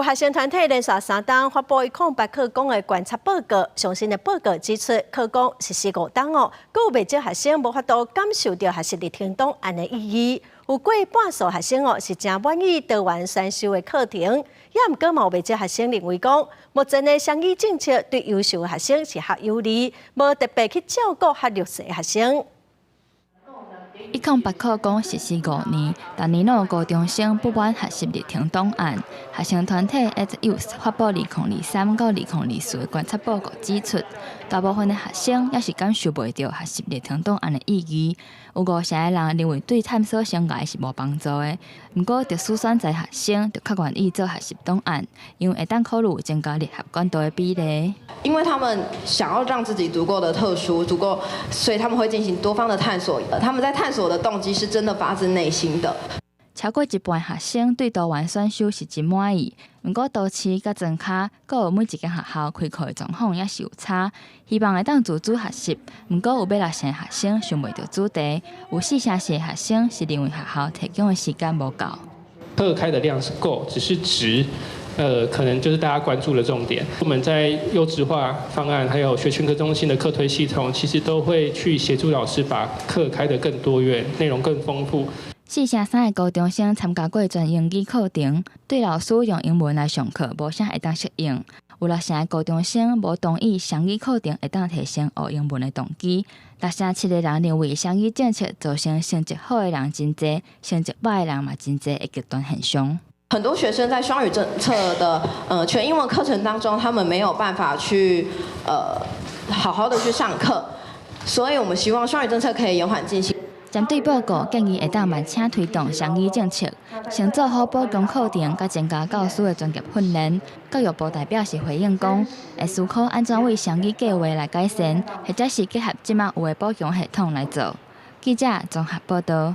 學生團體連續三冬發布108課綱的觀察報告，上新的報告指出，課綱實施五冬哦，閣有袂少學生無法度感受著學習歷程檔案的意義。有過半數學生哦是誠滿意多元選修的課程，也毋過嘛有袂少學生認為講，目前的雙語政策對優秀的學生是較有利，無特別去照顧較弱勢的學生。108課綱實施五年，逐年攏有高中生不滿學習歷程檔案。學生團體 @Youth 發布2023到2024的觀察報告指出，大部分的學生猶是感受袂著學習歷程檔案的意義。有五成的人認為對探索生涯是無幫助的。毋過特殊選才學生就較願意做學習檔案，因為會當考慮增加入學管道的比例。因為他們想要讓自己足夠的特殊，足夠，所以他們會進行多方的探索。他們在探索的動機是真的發自內心的。超過一半學生對多元選修是真滿意，毋過都市佮莊跤，閣有每一間學校開課的狀況也是有差。希望會當自主學習，毋過有欲六成學生想袂著主題，有四成四的學生是認為學校提供的時間無夠。課開的量是夠，只是質，可能就是大家關注的重點。我們在優質化方案，還有學群科中心的課推系統，其實都會去協助老師把課開得更多元，內容更豐富。四成三的高中生參加過全英語課程，對老師用英文來上課無啥會當適應。有六成的高中生無同意雙語課程會當提升學英文的動機。六成七的人認為雙語政策造成成績好的人真濟，成績䆀的人嘛真濟的極端現象。很多學生在雙語政策的全英文課程當中，他們沒有辦法去好好的去上課，所以我們希望雙語政策可以延緩進行。針對報告建議會當慢車推動雙語政策，先做好補強課程，佮增加教師的專業訓練。教育部代表是回應講，會思考按怎為雙語計畫來改善，或者是結合這馬有的補強系統來做。記者綜合報道。